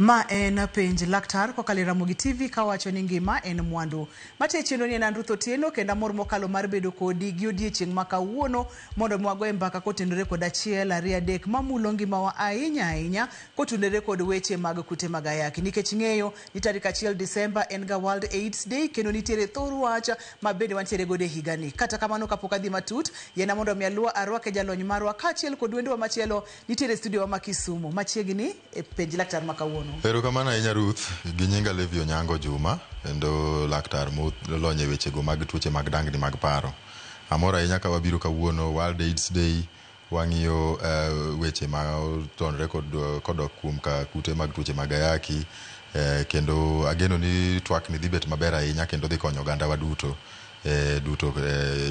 Ma en penj laktar kokalo e Ramogi TV kawacho ni ngima en mwandu. Mate chenro ni en an Ruth Otieno kendo amor mokalo mar bedo kodi gi odiechieng' ma kawuono mondo mi wagoye mbaka kotenore kod achiel ariyo adek mamulo ngimawa ahinya ahinya kotenore kod weche mag kute mag ayaki. Nikech ng'eyo ni tarik 1 Disemba en ga World AIDS Day kendo nitiere thor wach ma bende wantiere godo e higani. Kata kamano kapok adhi matut, yiena mondo mi alua arwake jalony marwa kaachiel kod wendowa machielo nitiere e studio wa ma Kisumu machiegni e penj laktar ma kawuono. Erokamano ahinya Ruth, gi nyinga Levi Onyango Juma, kendo laktar molony e wechego mag tuoche mag dangni mag paro. Amor ahinya ka wabiro kawuono World AIDS Day, wang'iyo weche ma otonre kod kodok kuom ka kute mag tuoche mag ayaki, kendo ageno ni twak ni dhi bet maber ahinya kendo dhi konyo oganda wa duto. Duto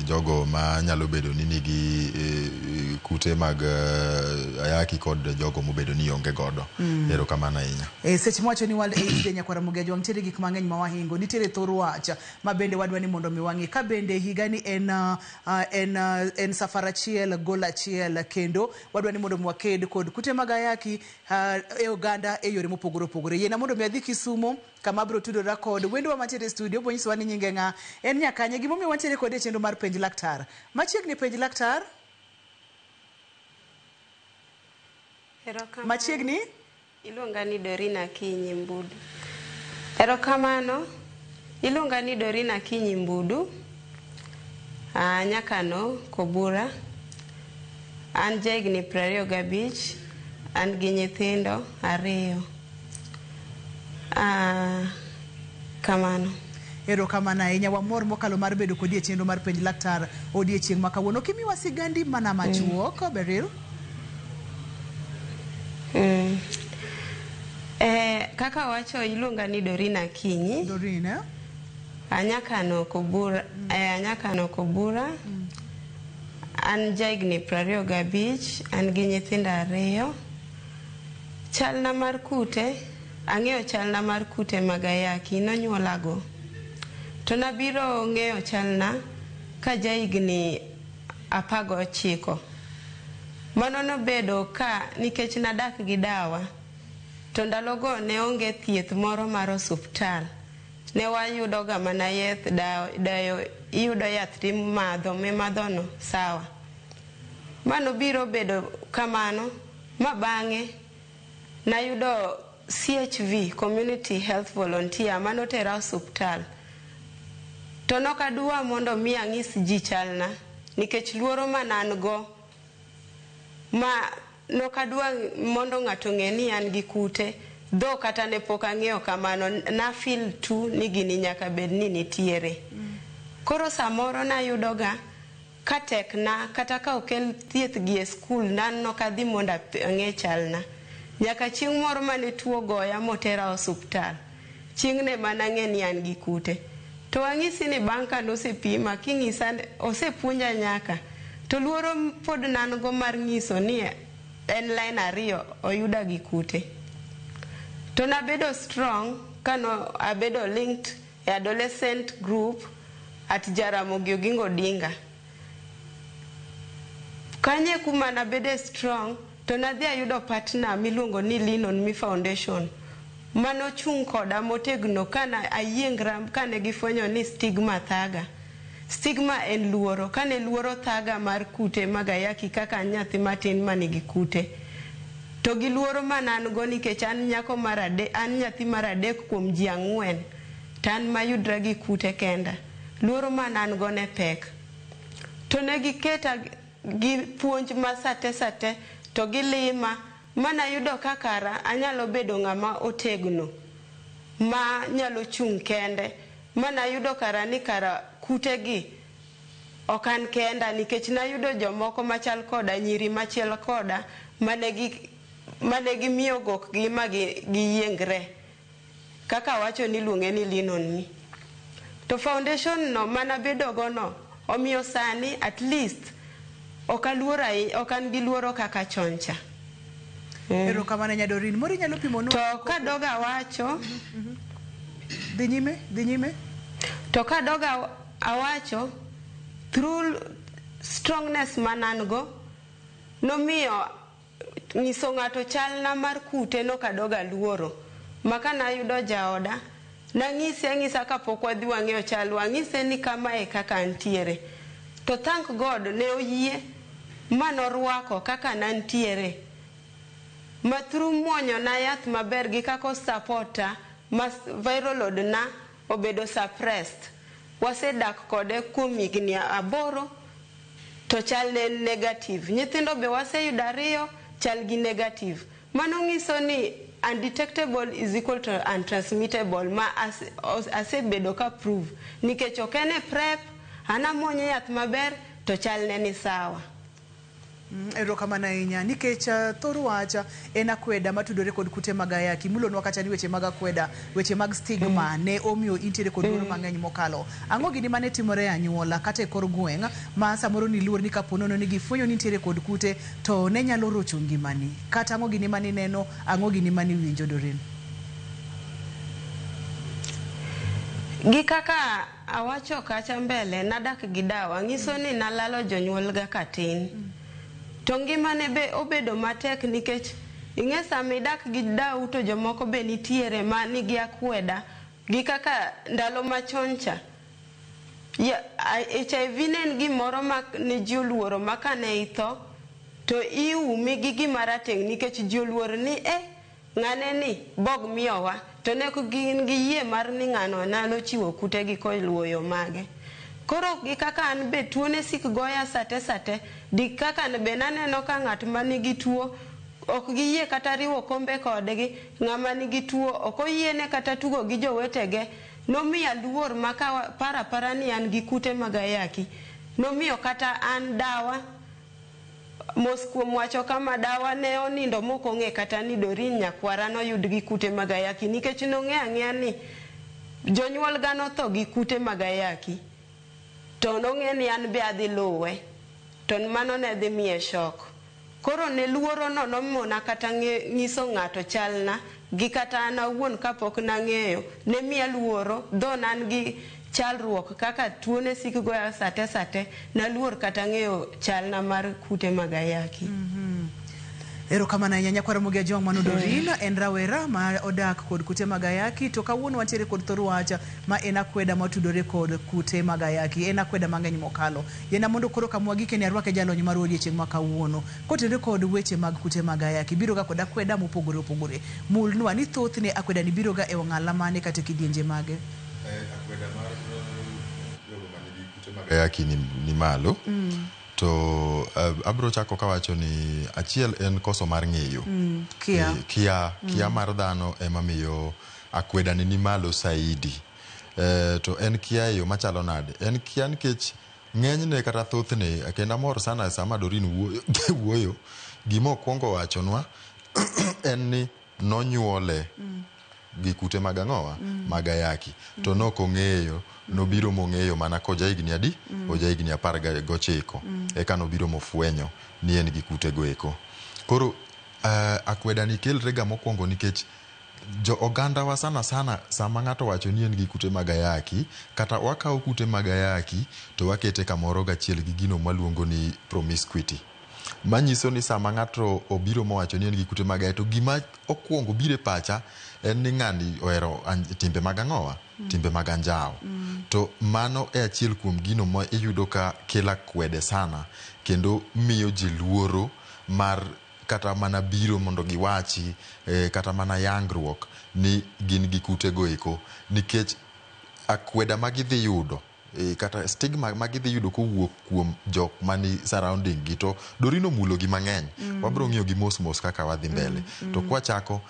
jogo ma nyalo bedo ni nigi kute mag ayaki kod jogo mobedo ni onge godo. Erokamano ahinya. E seche mwacho ni World AIDS Day nyakwara Ramogi Ajwang' nitiere gik mang'eny ma wahingo, nitiere thor wach ma bende wadwa ni mondo mi wang'i ka bende higani en, en, en safar achiel gol achiel kendo wadwa ni mondo mi waked kod kute mag ayaki e oganda e yore mopogore opogore. Yiena mondo mi adhi Kisumo kama abiro tudora kod wendowa mantiere e studio obiro nyisowa ni nyinge ng'a, en nyakanye, gimomiyo wantiere kode e chenro mar penj laktar. Machiegni penj laktar. Erokamano. Machiegni. Iluonga ni Dorina Akinyi Mbudu. Erokamano. Iluonga ni Dorina Akinyi Mbudu. Nyakano Kobura. An jahigni 25. An gi nyithindo 2. Kamano. Erokamano ahinya, wamor mokalo mar bedo kodi e chenro mar penj laktar odiechieng' ma kawuono. Kimiwa sigandi mana machuok, Beryl. Kaka wacho iluonga ni Dorina Akinyi. Dorina. Anyakano Kobura, Anyakano Kobura. An jahigni 25, an gi nyithindo 2. Chalna mar kute, ang'eyo chalna mar kute mag ayaki, nonyuolago. To nabiro ng'eyo chalna ka jahigni 19. Mano nobedo ka nikech nadak gi dawa, to ndalogo ne onge thieth moro mar osuptal. Ne wayudoga mana yeth dayo, iyudo yath timadho, mimadhono sawa. Mano biro bedo kamano, ma bang'e nayudo CHV, Community Health Volunteer, manotera osuptal. To nokadwa mondo mi ang'is ji chalna, nikech luoro mane an go, ma nokadwa mondo ng'ato ng'e ni an gi kute, dho kata ne pok ang'eyo kamano, na feel tu ni gini nyaka bed ni nitiere. Koro samoro nayudoga ka tekna, kata ka okel thieth gi e skul, nan nokadhi mondo ang'e chalna. Nyaka chieng' moro mane tuo goya motera osuptal. Chieng'ne mana ang'e ni an gi kute. To ang'isi ni bang' ka nosepima, king'isa, osepuonja nyaka. To luoro pod nan go mar ng'iso ni en line 2 oyuda gi kute. To nabedo strong kano abedo linked e adolescent group at Jaramogi Oginga Odinga. Kanye kuma nabede strong, to nadhi ayudo partner miluongo ni Lean on Me Foundation. Manochung' koda motegno kana ayiengra kane gifwenyo ni stigma thaga. Stigma en luoro. Kane luoro thaga mar kute mag ayaki kaka an nyathi matin manigi kute. To gi luoro mane an go nikech an nyako mar adek, an nyathi mar adek kuom ji 4, to an mayudra gi kute kenda. Luoro mane an go ne pek. To ne giketa gi puonj ma sate sate to gilima, manayudo ka kara anyalo bedo ng'ama otegno ma nyalo chung' kende. Manayudo kara ni kara kutegi ok an kenda, nikech nayudo jomoko machal koda, nyiri machiel koda, mane gimiyo gokgi ma giyiengre. Kaka wacho ni iluonge ni Lean on Me. To foundation no manabedo go no, omiyo sani at least ok aluoro ahinya, ok an gi luoro kaka chon cha. Erokamano nya Doreen. Moro inyalo pimo To kadog awacho. Dhi nyime, dhi nyime. To kadog awacho, through strongness manan go, nomiyo nyiso ng'ato chalna mar kute nokadoga luoro. Ma kanayudo jaoda, nang'ise ang'isa kapok wadhi wang'iyo chalwa, ang'ise ni kamae kaka antiere. To thank God ne oyie ma norwako kaka nantiere. Ma through muonyo na yath maber gi kaka osupporta ma viral load na obedo suppressed. Wasedak kode kuom higni 8 to chal ne en negative. Nyithindo be waseyudo 2 chal gi negative. Mano nyiso ni undetectable is equal to untransmittable ma asebedo ka prove nikech ok en e prep, an amuonyo yath maber to chal ne ni sawa. Erokamano ahinya nikech thor wach en akweda matudore kod kute mag ayaki. Mulonwa kata ni weche mag akweda, weche mag stigma ne omiyo intiere kod luoro mang'eny mokalo. Ang'o gini mane timore e anyuola kata e kor gweng' ma samoro niluor ni kapo nono ni gifwenyo ni intiere kod kute to ne nyalo rocho ngimani? Kata ang'o gini mane ineno, ang'o gini mane iwinjo, Doreen? Gi kaka awacho kacha mbele, nadak gi dawa, nyiso ni nalalo jonyuol ga katin. To ngimane be obedo matek nikech ing'e sama idak gi dau to jomoko be nitiere ma nigi akweda gi kaka ndalo machon cha. HIV ne en gimoro ma ne ji oluoro ma kane itho to iumi gi gima rateng' nikech ji oluor ni ng'ane ni bog miyowa to ne ok gin gi yie mar ni ng'ano nyalo chiwo kutegi koluwo yo mage. Koro gi kaka an be tuo ne sik goya sate sate, di kaka be naneno ka ng'at manigi tuo ok giyie kata riwo kombe kodgi, ng'ama nigi tuo ok oyiene kata tugo gi jowetege. Nomiya luor ma ka para para ni an gi kute mag ayaki. Nomiyo kata an dawa, mos kuom wacho kama dawa ne onindo mok ong'e kata ni Doreen nyakwara noyud gi kute mag ayaki nikech nong'e ang'eya ni jonyuol ga notho gi kute mag ayaki. To nong'e ni an be adhi luwe, to mano ne dhi miye shock. Koro ne luoro no nomona kata ng'iso ng'ato chalna gi kata an awuon kapok nang'eyo, ne miya luoro, dho ne an gi chalruok kaka tuo ne sik goya sate sate, naluor kata ng'eyo chalna mar kute mag ayaki. Erokamano ahinya nyakwar Ramogi Ajwang' mano Doreen, en rawera ma odak kod kute mag ayaki to kawuono wantiere kod thor wach ma en akweda matudore kod kute mag ayaki, en akweda mang'eny mokalo. Yiena mondo koro kama wagike ni arwake jalony mar odiechieng' ma kawuono kotenore kod weche mag kute mag ayaki biro ga kod akweda mopogore opogore. Mulnwa ni thothne akweda ni biro ga e ong'ala mane kata e kidienje mage? Akweda mar jogo manigi kute mag ayaki ni malo. To abro chako kawacho ni achiel en koso mar ng'eyo. Kia. Kia mar dhano ema miyo akweda ni malo saidi. To en kia e yo machalo nade? En kia nikech ng'enyne kata thothne, kendo amor sana sama Doreen wuoyo, gima okwongo wachonwa en ni nonyuole gi kute mag ang'owa? Mag ayaki. To nok ong'eyo, nobiro mong'eyo mana koja higni adi? Oja higni 19. Eka nobiro mofwenyo ni en gi kute go eko. Koro akweda ni kelre ga mokwongo nikech jo oganda wa sana sana sama ng'ato wacho ni en gi kute mag ayaki, kata wakawo kute mag ayaki to wakete kamoro gachiel gi gino mwaluongo ni promiscuity. Manyiso ni sama ng'ato obiro mowacho ni en gi kute mag ayaki, to gima okwongo biro e pacha en ni ng'ani ohero timbe mag ang'owa? Timbe mag anjawo. To mano e achiel kuom gino ma iyudo ka kelo akwede sana kendo miyo ji luoro mar kata mana biro mondo giwachi, kata mana yangruok ni gin gi kute go eko. Nikech akweda ma gidhi yudo, kata stigma ma gidhi yudo kowuok kuom jok mani surrounding gi, to Doreen omulo gi mang'eny. Wabro ng'iyo gi mos mos kaka wadhi mbele. To kwachako,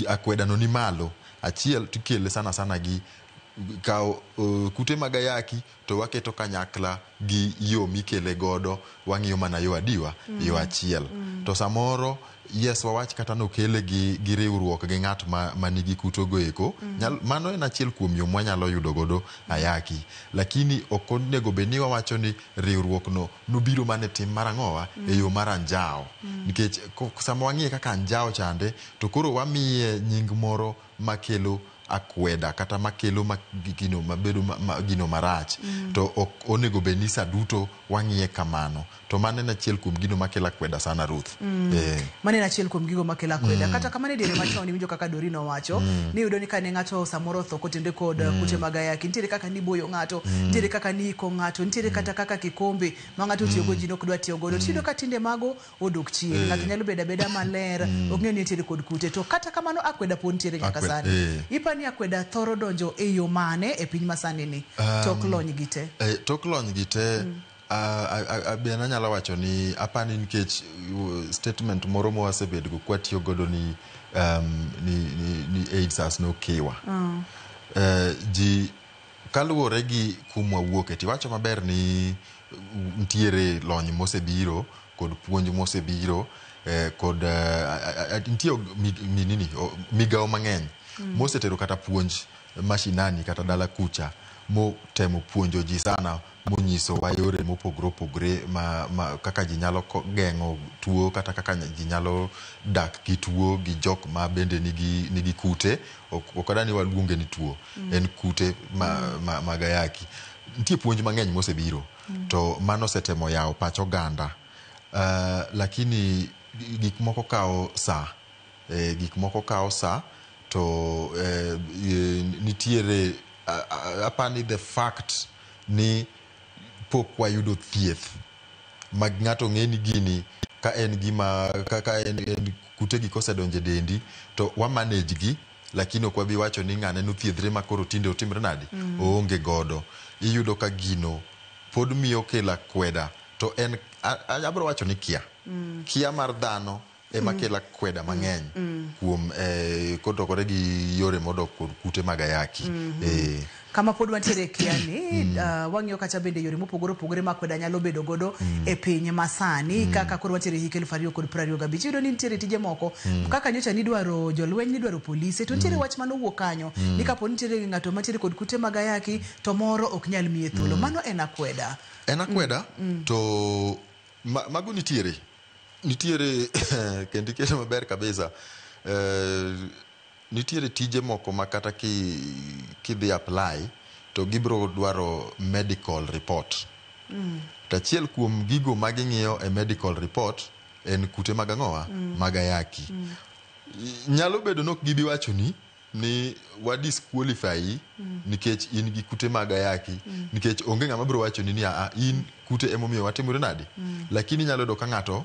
akweda no ni malo. Achiel tikele sana sana gi kawo kute mag ayaki to waketo kanyakla gi yo mikele godo, wang'iyo mana yo adiwa, yo achiel. To samoro, yes, wawach kata nokele gi riwruok gi ng'at ma nigi kutego eko. Mano en achiel kuom yo mwanyalo yudo godo ayaki. Lakini ok onego bed ni wawacho ni riwruok no nobiro mana e tim mar ang'owa, e yo mar anjawo. Nikech sama wang'iye kaka anjawo chande, to koro wamiye nying moro makelo akweda kata makelo gino mabedo gino marach. To ok onego bed ni sa duto wang'iye kamano. To mano en achiel kuom gino makelo akweda sana, Ruth. Mano en achiel kuom gigo makelo akweda. Kata kamano, e diere machon iwinjo kaka Doreen owacho ni iyudo ni kane ng'ato samoro otho kotenore kod kute mag ayaki, nitiere kaka niboyo ng'ato, nitiere kaka niiko ng'ato, nitiere kata kaka kikombe ma ng'ato otiyogo ji nok dwa tiyo godo. Tiyudo ka tinde mago odok chien. Ng'ato nyalo bedo abeda maler, ok ng'eyo ni nitiere kod kute. To kata kamano akweda pod nitiere nyaka sani. Ipa ni akweda thoro donjo e yo mane e piny masani ni tok lony gi te? Tok lony gi te, be an anyalo wacho ni apani nikech statement moro mwasebedo go kwatiyo godo ni, ni AIDS has no cure. Ji kaluwore gi kumwa wuoke, tiwacho maber ni nitiere lony mosebiro kod puonj mosebiro, kod nitie nini, migawo mang'eny mosetero kata puonj mashinani kata dala kucha, motemo puonjo ji sana, monyisowa yore mopogore opogore ma kaka ji nyalo geng'o tuo kata kaka ji nyalo dak gi tuo gi jok ma bende nigi kute. Ok adwa ni waluonge ni tuo, en kute mag ayaki. Nitie puonj mang'eny mosebiro, to mano osetemo yawo pach oganda, lakini gik moko kawo sa, gik moko kawo sa. To nitiere apani the fact ni pok wayudo thieth mag ng'ato ng'e ni gini ka en gima ka en kutegi kosedonjo e dendi to wa manage gi, lakini ok wabi wacho ni ng'ane nothiedhre ma koro tinde otimre nadi, oonge godo. Iyudo ka gino pod miyo kelo akweda. To en abiro wacho ni kia mar dhano ema kelo akweda mang'eny kuom kotokore gi yore modok kod kute mag ayaki. Kama pod wantiere kia ni, wang'iyo kacha bende yore mopogore opogore ma akweda nyalo bedo godo e piny masani. Kaka koro wantiere hik 2025, iyudo ni nitiere tije moko kaka nyocha nidwaro jolweny, nidwaro polise, to nitiere wach manowuok kanyo ni kapo nitiere ng'ato mantiere kod kute mag ayaki to moro ok nyal miye thuolo. Mano en akweda. En akweda. To mago nitiere kendo iketo maber kabisa. Nitiere tije moko ma kata kidhi apply to gibiro dwaro medical report. To achiel kuom gigo ma ging'iyo e medical report en kute mag ang'owa, mag ayaki. Nyalo bedo ni ok gibi wachoni ni wa disqualify nikech in gi kute mag ayaki, nikech onge ng'ama biro wachoni ni aa in kute emomiyo watimore nadi. Lakini inyalo yudo ka ng'ato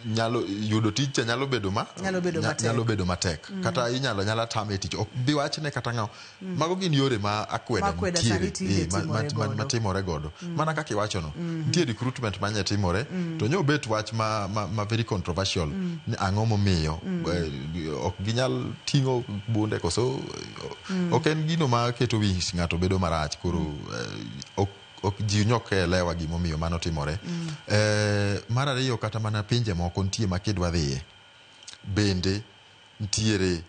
nyalo yudo tich cha nyalo bedo ma Nyalo bedo matek. Nyalo bedo matek, kata inyalo nyala tame e tich, ok bi wachne kata ng'aw. Mago gin yore ma akweda Ma akweda sani nitiere, tinde timore godo. Matimore godo. Mana kaka iwachono, nitie recruitment manye timore to nyo bet wach ma very controversial ni ang'o momiyo ok ginyal ting'o bunde koso ok en gino ma keto wich ng'ato bedo marach. Koro ok ji nyok elewa gimomiyo mano timore. Mar ariyo, kata mana pinje moko nitie ma kidwa dhiye bende nitiere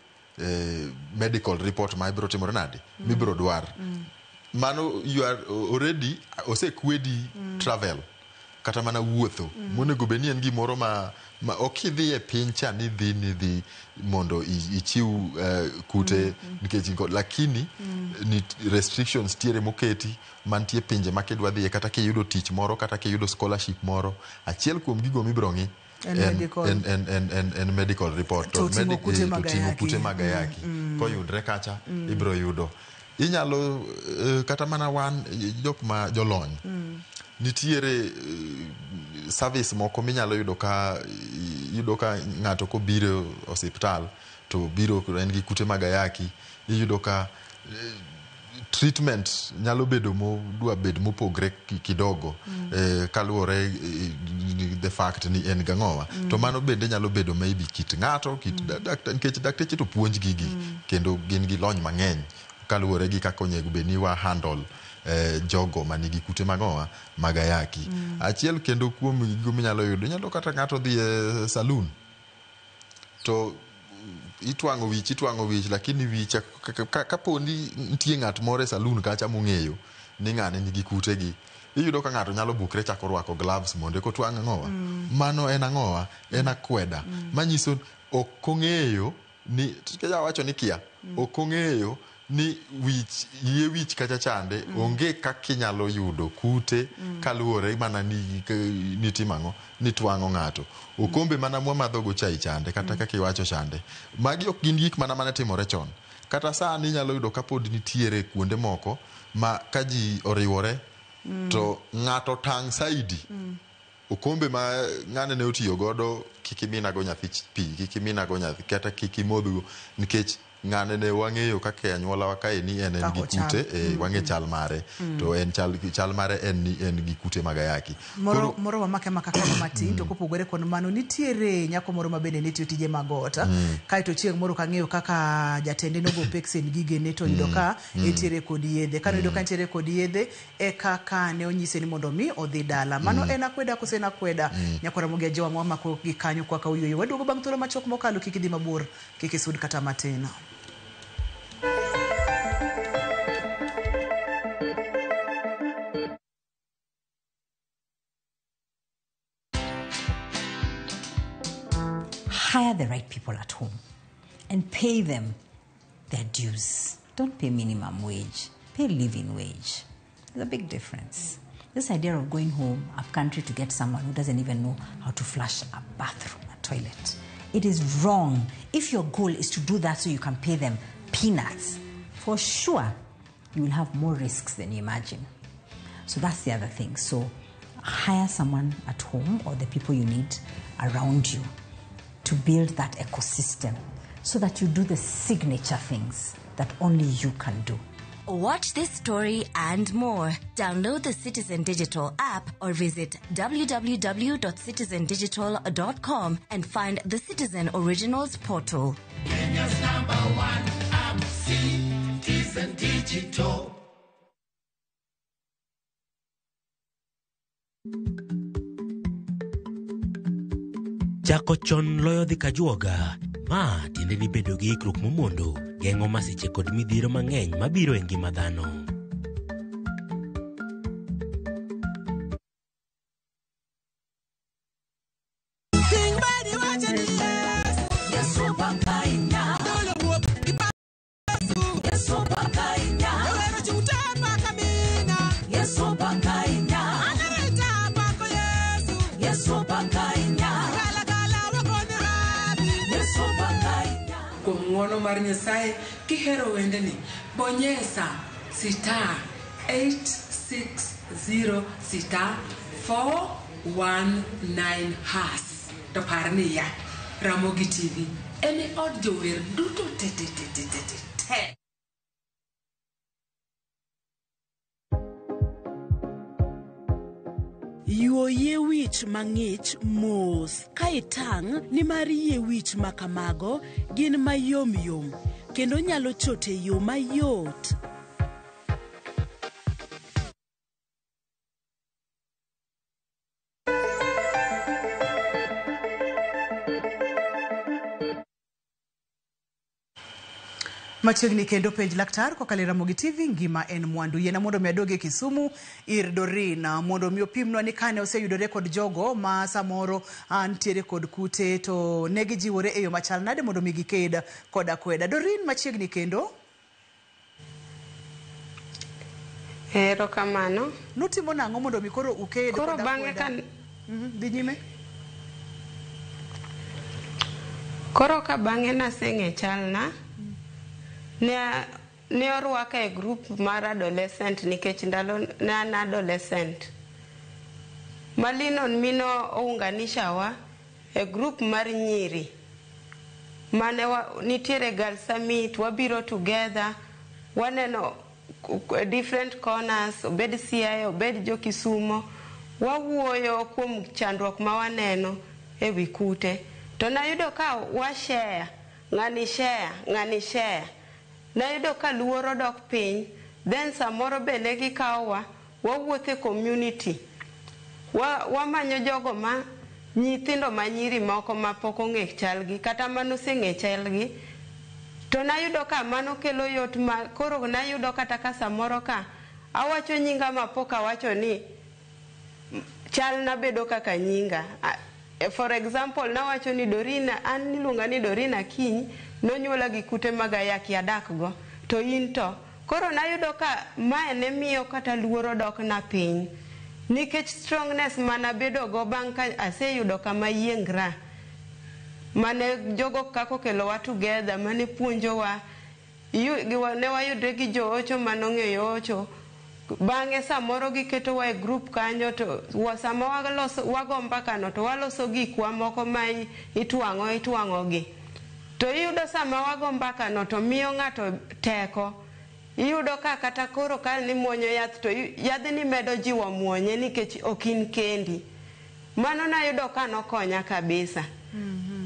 medical report ma ibiro timore nadi, mibiro dwar. Mano you are already osekwedi travel kata mana wuotho monego bed ni en gimoro ma ok idhi e piny cha ni dhi ni dhi mondo ichiw kute nikech in kod, lakini ni restrictions tiere moketi mantie pinje ma kidwa dhiye, kata kiyudo tich moro, kata kiyudo scholarship moro, achiel kuom gigo mibiro ng'i En medical. En medical report. To oting'o kute mag to oting'o ayaki. Kute mag ayaki koyudre kacha ibiro yudo inyalo kata mana wan jok ma jolony nitiere service moko minyalo yudo ka iyudo ka ng'ato kobiro osiptal to biro en gi kute mag ayaki, iyudo ka treatment nyalo bedo modwa bed mopogre kidogo kaluwore the fact ni en gang'owa. To mano bende nyalo bedo maybe kit ng'ato, kit nikech dakteche to puonj gigi kendo gin gi lony mang'eny kaluwore gi kaka onego bed ni wa handle jogo manigi kute mag ang'owa, mag ayaki. Achiel kendo kuom gigo minyalo yudo, inyalo kata ng'ato dhi e saloon to itwang'o wich, itwang'o wich, lakini wich kapo ni nitie ng'at moro e saloon kacha mong'eyo ni ng'ane nigi kutegi, iyudo ka ng'ato nyalo bukre chako rwako gloves mondo eka otwang' ang'owa. Mano en ang'owa, en akweda manyiso ok ong'eyo. ni wacho ni kia ok ong'eyo ni wich yie wich kacha chande onge kaka inyalo yudo kute kaluwore mana ni nitimo ang'o ni twang'o ng'ato okombe mana mwamadhogo chai chande kata kaka iwacho chande magi ok gin gik mana mane timore chon kata sani inyalo yudo kapod nitiere kuonde moko ma ka ji oriwore to ng'ato tang' saidi okombe ma ng'ane ne otiyo godo kik iminago nyathi pi kik iminago nyathi kata kik imodhgo nikech ng'ane ne wang'eyo kaka anyuola wa kae ni en gi kute wang'e chal mare to en chal mare en ni en gi kute mag ayaki moro wamake maka kaka matin to kopogore kod mano nitiere nyako moro ma bende ne tiyo tije mag ot kaeto chieng' moro kang'eyo kaka jatende nogo peksen gigene to yudo ka entiere kod yedhe kane oyudo ka entiere kod yedhe e kaka ne onyise ni mondo mi odhi dala mano en akweda kose en akweda nyako Ramogi Ajwang' wamako gi kanyo kwaka oyueyo waduogo bang' thuolo machuok mokalo kik idhi mabor kik isud kata matin. Hire the right people at home and pay them their dues. Don't pay minimum wage, pay living wage. There's a big difference. This idea of going home up country to get someone who doesn't even know how to flush a bathroom, a toilet. It is wrong. If your goal is to do that so you can pay them peanuts, for sure you will have more risks than you imagine. So that's the other thing. So hire someone at home or the people you need around you to build that ecosystem so that you do the signature things that only you can do. Watch this story and more. Download the Citizen Digital app or visit www.citizendigital.com and find the Citizen Originals portal. Kenya's #1 app, Citizen Digital. Chako chon loyo dhi kajuoga. Ma tiende ni bedo gi ikruok momondo geng'o masiche kod midhiero mang'eny mabiro e ngima dhano. Kuom ng'wono mar Nyasaye kihero wendeni bonyesa star 860 star 419 hash to par niya Ramogi TV en e od jower duto te te te te te te. Yuo yie wich mang'ich mos ka itang' nimar yie wich makamago gin mayom yom kendo nyalo chot e yo mayot. Machiegni kendo penj laktar kokalo e Ramogi TV ngima en mwandu. Yiena mondo mi adoge Kisumu ir Dorina mondo mi opimnwa ni kane oseyudore kod jogo ma samoro ntiere kod kute to ne gijiwore e yo machal nade mondo mi giked kod akweda. Dorin, machiegni kendo. Erokamano. Nutimo nang'o mondo mi koro uked koro kod akweda? Dhi nyime. Koro ka bang'e naseng'e chalna, ne orwaka e group mar adolescent nikech ndalo ne an adolescent. Malino mino ounganisha wa e group mar nyiri mane nitiere Girl Summit, wabiro together, waneno different corners, obed Siaya, obed jo Kisumo, wawuoyo kuom chandruok ma waneno e wi kute. To nayudo ka wa share, ng'ani share, ng'ani share. Nayudo ka luoro dok piny, then samoro be ne gikawowa, wawuotho e community. Wamanyo jogo ma nyithindo ma nyiri moko ma pok ong'e chalgi, kata manoseng'e chalgi. To nayudo ka mano kelo yot ma koro nayudo kata ka samoro ka awacho nyinga ma pok awacho ni chalna bedo kaka nyinga. For example, nawacho ni Dorina, an niluonga ni Dorina Akinyi, Nonyuola gi kute mag ayaki adak go. To in to. Koro nayudo ka mae ne miyo kata luoro dok na piny. Nikech strongness manabedo go bang' ka aseyudo kama yiengra. Mane jogo kaka okelowa together, mane puonjowa. Ne wayudre gi joocho manong'eyo ocho. Bang'e samoro giketowa e group kanyo to sama wago mbaka no to waloso gikwa moko ma itwang'o gi. To iyudo sama wago mbaka no to miyo ng'ato teko. Iyudo ka kata koro ka nimuonyo yath to yadhni medo jiwo muonye nikech ok in kendi. Mano nayudo ka nokonya kabisa.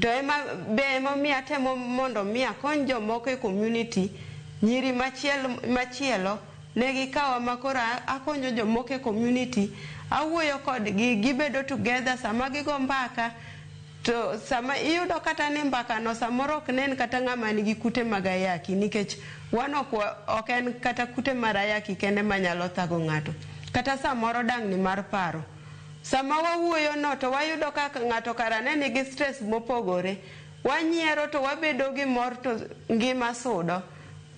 To ema be emomiyo atemo mondo mi akony jomoko e community, nyiri machielo ne gikawa ma koro akonyo jomoko e community, awuoyo kodgi, gibedo together sama gigo mbaka to sama iyudo kata ni mbaka no samoro ok nen kata ng'ama nigi kute mag ayaki nikech wan ok en kata kute mar ayaki kende manyalo thago ng'ato. Kata samoro dang'ni mar paro. Sama wawuoyo no to wayudo ka ng'ato kara ne nigi stress mopogore. Wanyiero to wabedo gi mor to ngima sudo.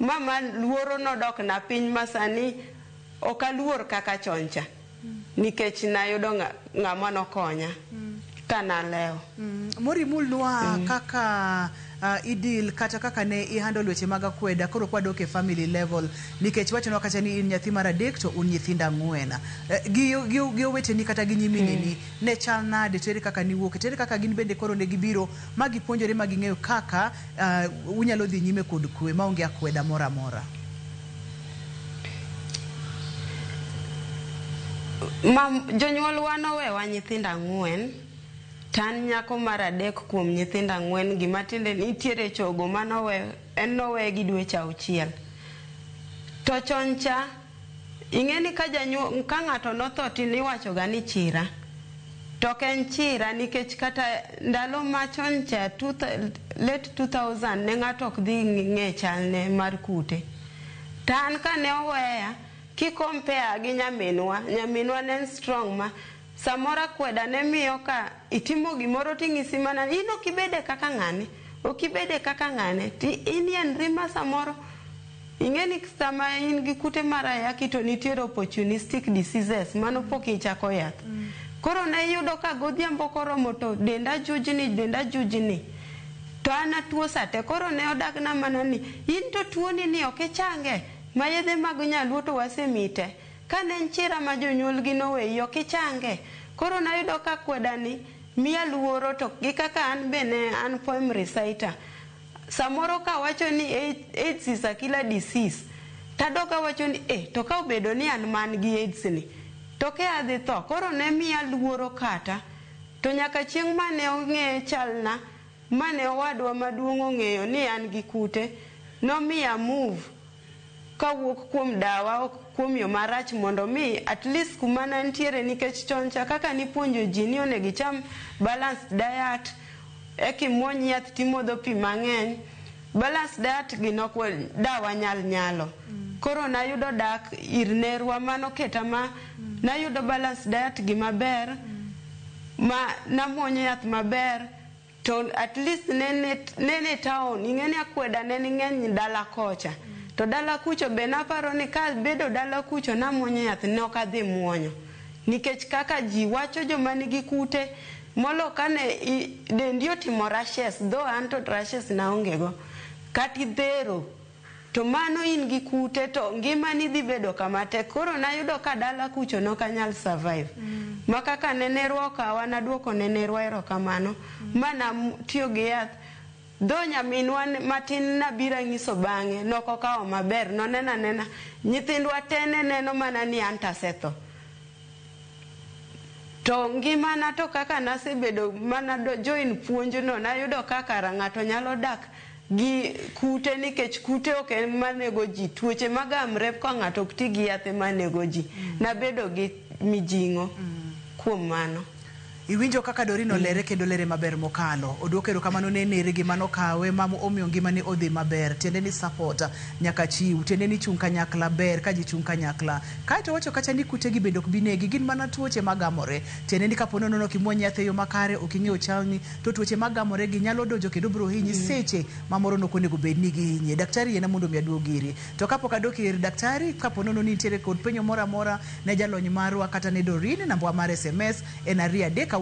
Ma luoro nodok na piny ma sani ok aluor kaka chon cha. Nikech nayudo ng'ama nokonya ka nalewo. Mori mulnwa kaka idil kata kaka ne ihandle weche mag akweda koro kwadok e family level nikech wachonwa kacha ni in nyathi mar adek to un nyithindo ang'wen. Gi oweteni kata gi nyimineni ne chal nade to ere kaka niwuok to ere kaka gin bende koro ne gibiro ma gipuonjore ma ging'eyo kaka unyalo dhi nyime kod kwe maonge akweda moro amora. Ma jonyuolwa nowewa nyithindo ang'wen. To an nyako mar adek kuom nyithindo ang'wen gi matiende nitiere chogo manowe en nowe gi dweche auchiel. To chon cha ing'e ni ka janyuol ka ng'ato notho to iwacho ga ni chira. To ok en chira nikech kata ndalo machon cha late 2000 ne ng'ato ok dhi ng'e chalne mar kute. To an kane oweya ki compare gi nyaminwa, nyaminwa ne en strong ma samoro akweda ne miyo ka itimo gimoro ting'isi mana in ok ibede kaka ng'ane, ok ibede kaka ng'ane ti inienri ma samoro ing'e ni sama in gi kute mar ayaki to nitiere opportunistic diseases mano pok ichako yath. Koro ne iyudo ka godhiambo koromo to denda jujni denda jujni to an atuo sate koro ne odagna mana ni in to tuoni ni ok ichange ma yedhe mag nyaluo to wasemiyi te. Kane en chira ma jonyuolgi noweyi ok ichange. Koro nayudo ka kweda ni miya luoro to gi kaka an be ne an poem reciter. Samoro kawacho ni AIDS is a killer disease, tadok awacho ni to ka obedo ni an man gi AIDS ni, to ke adhi tho. Koro ne miya luoro kata. To nyaka chieng' mane ong'e chalna, mane owadwa maduong' ong'eyo ni an gi kute, nomiya move kawuok kuom dawa ok kuom yo marach mondo mi at least kuma nantiere nikech chon cha kaka nipuonjo ji ni onego icham balanced diet ekimuony yath timodho pi mang'eny balanced diet gi nok dawa nyal nyalo. Koro nayudo dak ir nerwa manoketa ma nayudo balanced diet gi maber ma namuonyo yath maber to at least nene town ing'e ni akweda ne ng'eny dala kocha. To dala kucho be naparo ni ka bedo dala kucho namuonyo yath ne ok adhi muonyo. Nikech kaka ji wacho joma nigi kute molo kane dendi otimo rashes though an to rashes naonge go kata idhero to mano in gi kute to ngimani dhi bedo kama tek. Koro nayudo ka dala kucho nok anyal survive. Ma kaka ne nerwa okawa naduoko ne nerwa erokamano ma natiyo gi yath. Dho nyaminwa matin nabiro ang'iso bang'e nok okawo maber noneno anena nyithindwa te ne neno mana ni an tasetho. To ngimana to kaka nasebedo mana join puonj no nayudo ka kara ng'ato nyalo dak gi kute nikech kute ok en manego ji tuoche magamre ka ng'ato ok ti gi yath ema nego ji. Nabedo gi mijing'o kuom mano. Iwinjo kaka Doreen olere kendo lere maber mokalo. Oduoko erokamano ne nere gi manokawe ma omiyo ngimane odhi maber. Tiende ni support nyaka chiw. Tiende ni chung' kanyakla ber ka ji chung' kanyakla. Kaeto owacho kacha ni kute gi bende ok bi negi, gin mana tuoche magamore. Tiende ni kapo nono ok imuony yath e yo makare, ok ing'eyo chalni, to tuoche magamore gi nyalo donjo kendo biro hinyi seche ma moro nok onego bed ni gihinyi. Daktari yiena mondo mi aduog iri. To kapok adok ir daktari, kapo nono ni nitiere kod penjo moro amora ne jalony marwa kata ne Doreen, namba mar SMS en 23600.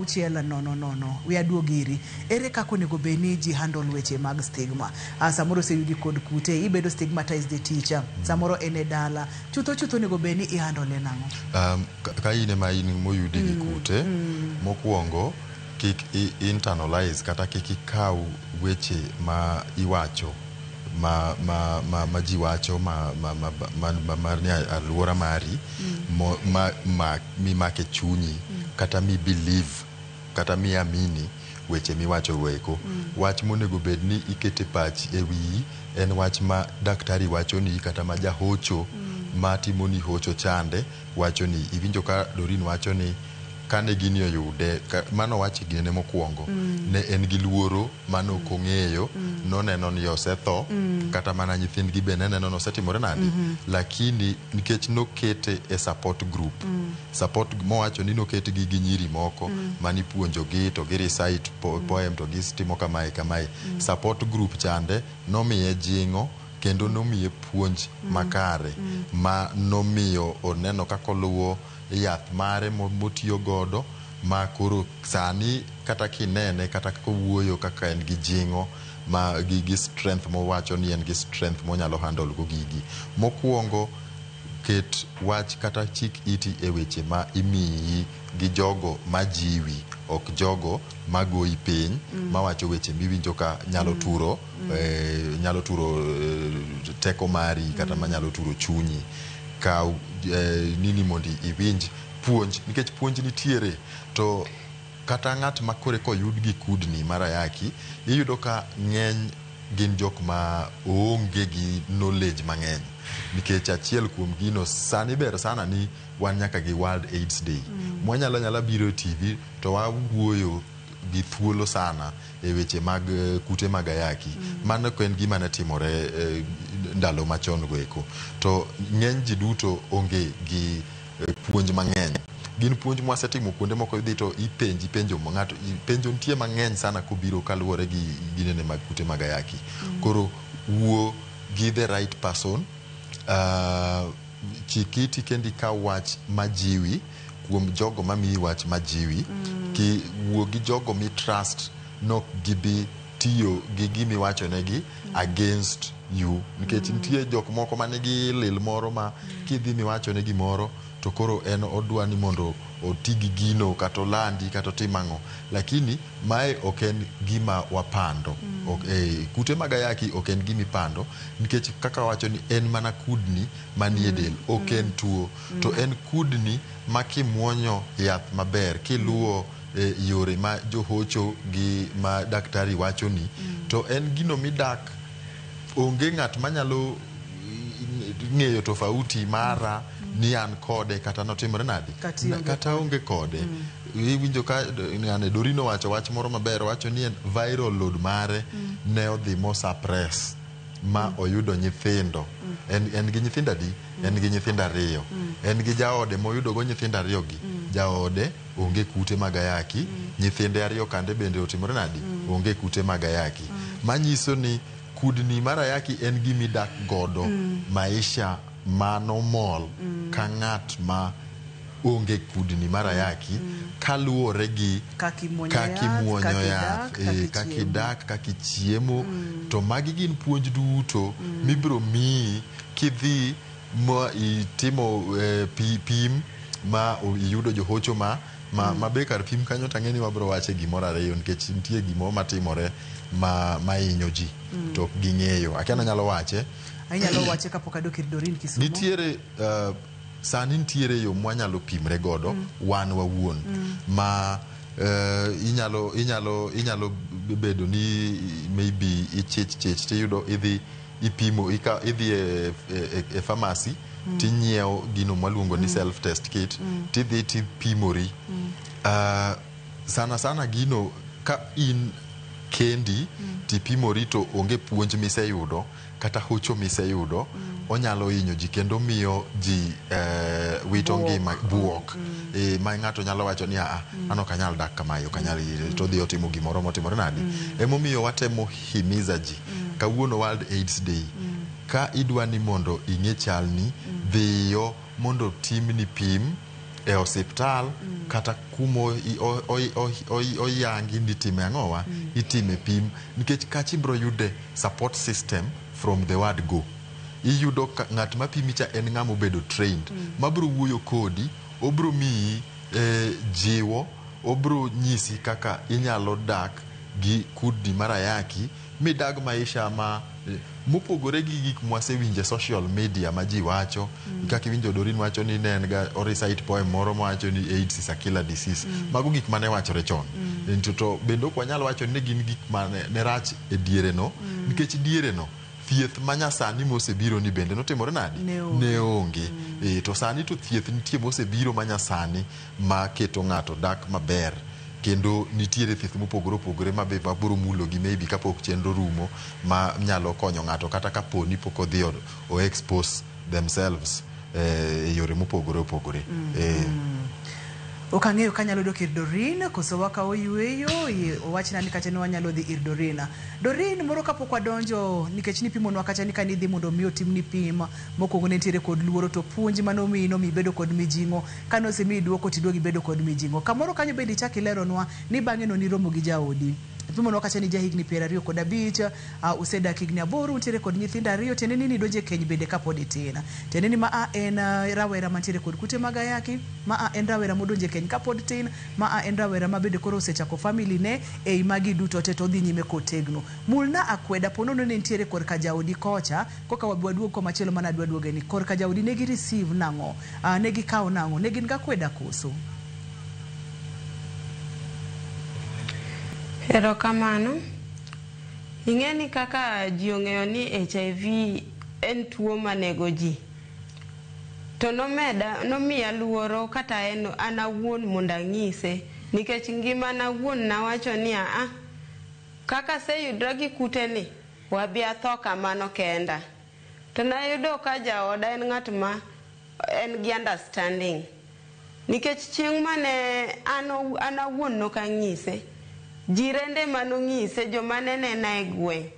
We aduog iri. Ere kaka onego bed ni ji handle weche mag stigma? Samoro oseyudi kod kute, ibedo stigmatized e tich, samoro en e dala. Chutho chutho onego bed ni i handle nang'o? Ka in ema in moyudi gi kute, mokwongo kik i internalize kata kik ikaw weche ma iwacho ma ji wacho ma ni alwora mari mo, ma mimake chunyi kata mi believe kata mi amini weche miwacho go eko. Wach monego bed ni ikete pach e wiyi en wach ma daktari wachoni kata ma jahocho ma timoni hocho chande wachoni. Iwinjo ka Doreen wacho ni kane gini oyude mano wacho ginene mokwongo ne en gi luoro mane ok ong'eyo, noneno ni osetho, kata mana nyithindgi be ne neno ni osetimore nade, lakini nikech nokete e support group, support mowacho ni noketgi gi nyiri moko manipuonjogi to gi recite poem to gitimo kamae kamae, support group chande nomiye jing'o kendo nomiye puonj makare ma nomiyo oneno kaka oluwo yath mare motiyo godo, ma koro sani kata kinene kata kowuoyo kaka en gi jing'o ma gi strength mowacho ni en gi strength monyalo handle go gigi. Mokwongo, ket wach kata chik iti e weche ma imiyi gi jogo majiwi, ok jogo magoyi piny, mawacho weche miwinjo ka nyalo turo nyalo turo teko mari kata manyalo turo chunyi. Kaw nini mondo iwinj puonj, nikech puonj nitiere. To kata ng'at ma kore koyud gi kudni mar ayaki, iyudo ka ng'eny gin jok ma oonge gi knowledge mang'eny, nikech achiel kuom gino sani ber sana ni wan nyaka gi World AIDS Day mwanyalo nyala biro e TV to wawuoyo gi thuolo sana e weche mag kute mag ayaki. Mano ok en gima ne timore ndalo machon go eko. To ng'eny ji duto onge gi puonj mang'eny. Gin puonj mwasetimo kuonde moko, idhi to ipenji penjo ma ng'ato penjo nitie mang'eny sana kobiro kaluwore gi ginene mag kute mag ayaki. Koro wuo gi the right person, chik iti kendo ikaw wach majiwi kuom jogo mamiyi wach majiwi, ki wuo gi jogo mi trust nok gibi tiyo gi gimiwachonegi against you, nikech nitie jok moko manigi lil moro ma kidhi miwachone gimoro to koro en odwa ni mondo oti gi gino kata olandi kata otim ang'o. Lakini mae ok en gima wapando. Ok, kute mag ayaki ok en gima ipando, nikech kaka wacho ni en mana kudni manie del, ok en tuo, to en kudni ma kimuonyo yath maber kiluwo yore ma johocho gi ma daktari wachoni, to en gino midak onge ng'at manyalo ng'eyo tofauti mara ni an kode kata notimore nade. Kata ionge. Kata onge kode. Iwinjo ka ng'ane Doreen owacho wach moro maber, owacho ni en viral load mare ne odhi mo suppress ma oyudo nyithindo. En gi nyithindo adi? En gi nyithindo ariyo. En gi jaode moyudo go nyithindo ariyo gi. Jaode onge kute mag ayaki, nyithinde ariyo kande bende otimore nadi? Onge kute mag ayaki. Manyiso ni kudni mar ayaki en gimidak godo maisha manomol ka ng'at ma onge kudni mar ayaki kaluwore gi Kaka imuonyo kaka yath, imuonyo kaka yath, idak, kaka kaka ichiemo. idak, kaka ichiemo. To magi gin puonj duto mibiro miyi kidhi ma itimo pim ma iyudo johocho ma be kar pim kanyo. Tang'e ni wabiro wache gimoro ariyo, nikech nitie gimoro matimore ma hinyo ji to ok ging'eyo. Akia nanyalo wache. Inyalo wache kapok adok ir Doreen Kisumo. Nitiere sani nitiere yo mwanyalo pimre godo wan wawuon ma inyalo bedo ni maybe ichich chich tiyudo idhi ipimo idhi e pharmacy tinyiewo gino mwaluongo ni self test kit, tidhi tipimori. Sana sana gino ka in kendi tipimori to onge puonj miseyudo kata hocho miseyudo, onyalo hinyo ji kendo miyo ji wito ngima, buok. Ma ng'ato nyalo wacho ni aa, an ok anyal dak kamae, ok anyal, to odhi otimo gimoro motimore nadi. Emomiyo watemo himiza ji kawuono World AIDS Day, ka idwa ni mondo ing'e chalni, dhiyo mondo timni pim e osiptal kata kuma oyangi ni itime ang'owa, itime pim, nikech kacha ibiro yude support system from the word go. Iyudo ka ng'at mapimi cha en ng'ama obedo trained, mabiro wuoyo kodi, obiro miyi jiwo, obiro nyisi kaka inyalo dak gi kudni mar ayaki midag maisha ma mopogore gi gik mwasewinjo e social media ma ji wacho. Kaka iwinjo Doreen wacho ni ne en ga o recite poem moro mawacho ni AIDS is a killer disease. Mago gik mane wachore chon. To bende ok wanyal wacho ni gin gik mane ne rach e diere no, nikech diere no thieth manyasani mosebiro ni bende notimore nadi? Ne onge. To sani to thieth nitie mosebiro manyasani maketo ng'ato dak maber, kendo nitiere thieth mopogore opogore ma be wabiro mulo gi maybe kapok chenro rumo, ma nyalo konyo ng'ato kata kapo ni pok odhi o expose themselves e yore mopogore opogore. Ok ang'eyo kanyalo dok ir Doreen koso wakawo yueyo. Owachna ni kacha ni wanyalo dhi ir Doreen. Doreen, moro kapok wadonjo, nikech nipimonwa kacha ni kanidhi mondo mi otimni pim mokwongo ne nitiere kod luoro, to puonj manomiyi nomiyi bedo kod mijing'o. Kane osemiyi duoko tiduogo ibedo kod mijing'o. Kamoro kanyo bende ichak ileronwa ni bang'e no niromo gi jaodi. Ipimonwa kacha ni jahigni 25, usedak higni 8, untiere kod nyithindo 2, tiende ni nidonjo e keny bende kapod itin. Tiende ni ma a en rawera mantiere kod kute mag ayaki, ma a en rawera modonjo e keny kapod tin, ma a en rawera ma bende koro osechako family ne ei magi duto te to odhi nyime kotegno. Mulna akweda ponono ne nitiere korka jaodi kocha, koka waduog komachielo mana adwa duoge ni korka jaodi ne gi receive nang'o, ne gikawo nang'o, ne gin gakweda koso? Erokamano. Ing'e ni kaka ji ong'eyo ni HIV en tuo manego ji. To nomeda, nomiya luoro kata en an awuon mondo ang'ise, nikech ngimana awuon nawacho ni aa, kaka aseyudra gi kute ni, wabi atho kamano kenda. To nayudo ka jaoda en ng'at ma en gi understanding. Nikech chieng' mane an awuon nok ang'ise, jirende manong'ise, joma ne nena e gweng'.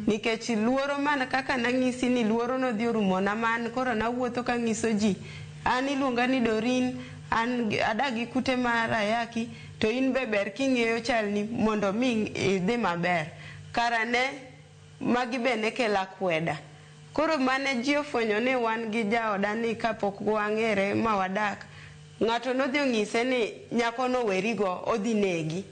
Nikech luoro man kaka nang'isi ni luoro nodhi orumona man koro nawuotho kang'iso ji, an iluonga ni Doreen, an adak gi kute mar ayaki, to in be ber king'eyo chalni mondo mi idhi maber. Kara ne magi be ne kelo akweda. Koro mane ji ofwenyo ni wan gi jaoda ni kapok wang'ere ma wadak, ng'ato nodhi ong'ise ni nyakono werigo odhi negi.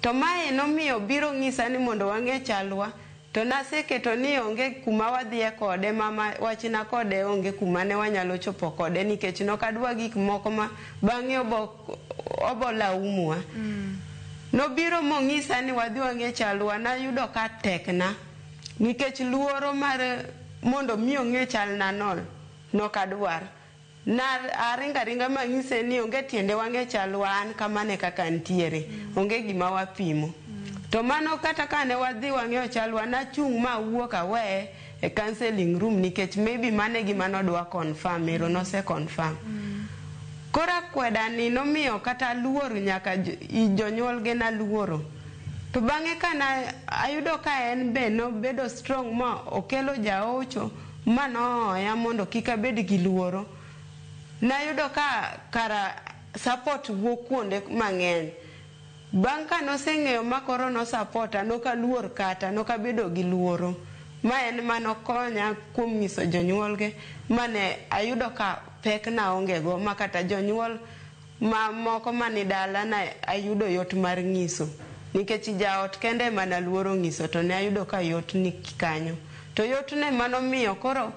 To mae nomiyo biro ng'isa ni mondo wang'e chalwa, to naseketo ni onge kuma wadhiye kode, mama wachna kode onge kuma ne wanyalo chopo kode, nikech nokadwa gik moko ma bang'e obo laumwa. Nobiro mong'isa ni wadhi wang'e chalwa, nayudo ka tekna, nikech luoro mar mondo mi ong'e chalna no nokadwar. Na aringa ringa mang'ise ni onge tiende wang'e chalwa, an kamano e kaka ntiere, onge gima wapimo. To mano kata kane wadhi wang'eyo chalwa, nachung' ma awuok aweye e counseling room, nikech maybe mano e gima nodwa confirm, ero nose confirm. Koro akweda ni nomiyo kata luor nyaka jonyuolge naluoro. To bang'e kana ayudo ka en be nobedo strong ma okelo jaocho ma nooya mondo kik abed gi luoro. Nayudo ka kara support wuok kuonde mang'eny. Bang' ka noseng'eyo ma koro nosapota, nokaluor kata, nokabedo gi luoro. Ma en manokonya kuom nyiso jonyuolge, mane ayudo ka pek naonge go, ma kata jonyuol mamoko mani dala na ayudo yot mar ng'iso. Nikech jaot kende ema naluoro ng'iso, to ne ayudo ka yot ni kanyo. To yotne manomiyo koro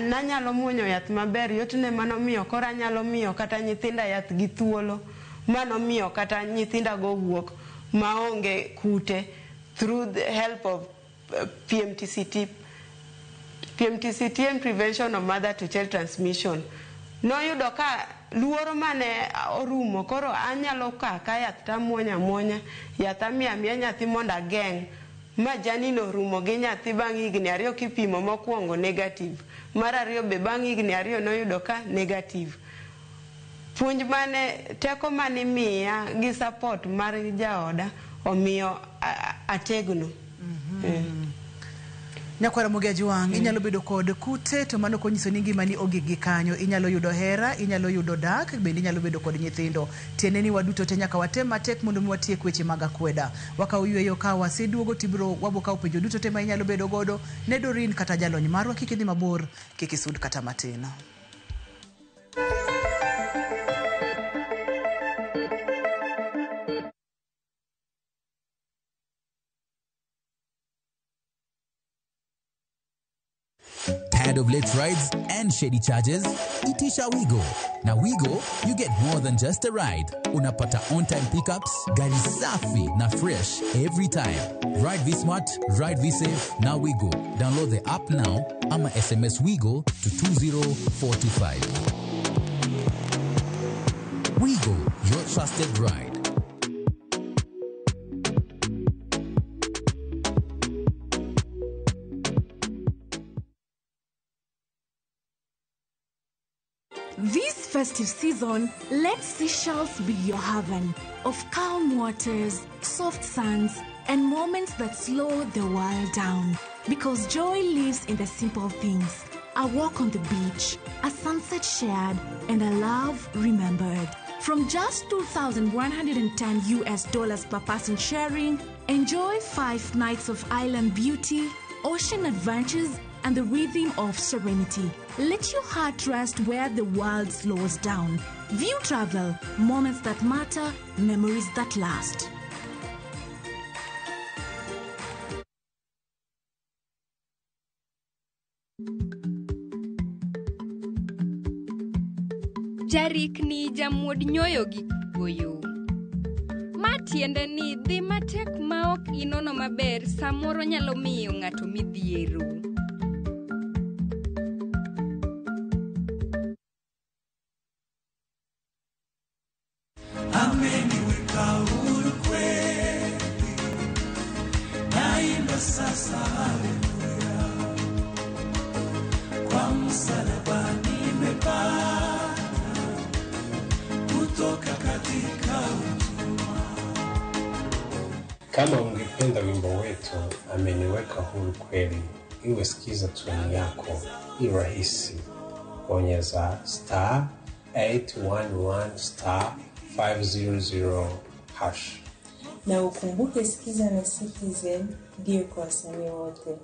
nanyalo muonyo yath maber, yotne manomiyo koro anyalo miyo kata nyithinda yath gi thuolo, manomiyo kata nyithinda go wuok maonge kute through the help of PMTCT. PMTCT and prevention of mother to child transmission. Noyudo ka luoro mane orumo koro anyalo kaka yath tamuonyo amuonya yath amiyo amiya nyathi mondo ageng' ma janino orumo gi nyathi bang' higni 2 kipimo mokwongo negative, mar 2 be bang' higni 2 noyudo ka negative. Puonj mane teko mane miya gi support mar jaoda omiyo ategno. Nyakwara Ramogi Ajwang', inyalo bedo kod kute to mano ok onyiso ni ngimani ogik gi kanyo. Inyalo yudo hera, inyalo yudo dak, bende inyalo bedo kod nyithindo. Tiende ni waduto te nyaka watem matek mondo mi watiek weche mag akweda. Wakaw yweyo ka waseduogo tibiro wabo kawo penjo duto te ma inyalo bedo godo ne Doreen kata jalony marwa. Kik idhi mabor, kik isud kata matin. Tired of late rides and shady charges? Itisha Wigo. Now Wigo, you get more than just a ride. Unapata on-time pickups, gari safi na fresh every time. Ride V-Smart, ride V-Safe, now Wigo. Download the app now ama SMS Wigo to 20425. Wigo, your trusted ride. This festive season, let Seychelles be your haven of calm waters, soft sands, and moments that slow the world down. Because joy lives in the simple things. A walk on the beach, a sunset shared, and a love remembered. From just $2,110 per person sharing, enjoy 5 nights of island beauty, ocean adventures, and the rhythm of serenity. Let your heart rest where the world slows down. View Travel, moments that matter, memories that last. Jarikni jamuod nyoyo gi goyo. Ma tiende ni dhi matek ma ok inono maber samoro nyalo miyo ng'ato midhiero. Ameniweka huru kweli, naimba sasa haleluya, kwa msalaba nimepata kutoka katika utumwa. Kama ungependa wimbo wetu Ameniweka Huru Kweli iwe sikiza tune yako, i rahisi. Bonyeza star 811 star 500 hash. Na ukumbuke Sikiza na Citizen ndiyo kwa wasanii wote.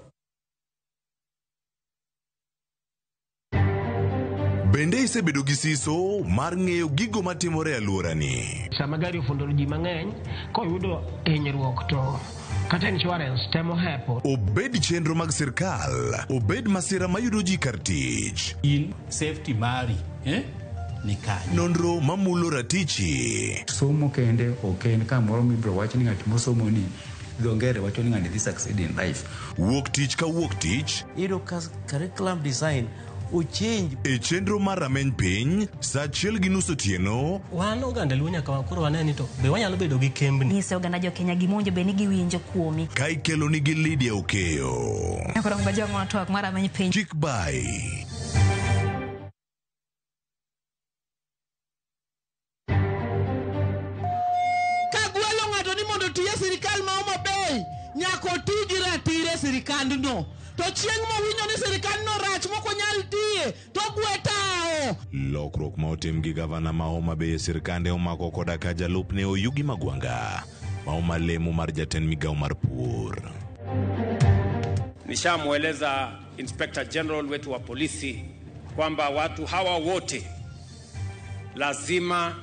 Bende isebedo gi siso mar ng'eyo gigo matimore e alworani? Sama gari ofundo ji mang'eny, koyudo hinyruok to kata insurance temo hepo. Obed chenro mag sirkal, obed masira mayudo ji kar tich. In safety mari, ni kanyo. Nonro mamulo ratichi. Somo kende ok en kamoro mibiro wach ni ng'at mosomo ni dho ngere wacho ni ng'ani dhi succeed in life. Wuok tich ka wuok tich. Iyudo ka curriculum design ochange. E chenro mar rameny piny, saa 1:30 otieno. Wan oganda Luo nyaka koro wane ni to be wanyalo bedo gi kembni. Nyiso oganda jo Kenya gima bed ni giwinjo kuomi. Ka ikelo nigi Lydia Okeyo. Koro ngajong'o twak mar rameny piny. Chik bai. Kagwelo ng'ato ni mondo otiye sirikal ma Homa Bay, nyaka oti gi ratire sirikandno. To chieng' mowinjo ni sirikandno rach mok onyal tiye, to gwe tawo. Lokruok ma otim gi gavana ma Homa Bay e sirkande omako koda ka jalupne Oyugi Magwanga ma oma lemo mar jatend migawo mar pur. Nishamweleza Inspector General wetu wa polisi kwamba watu hawa wote lazima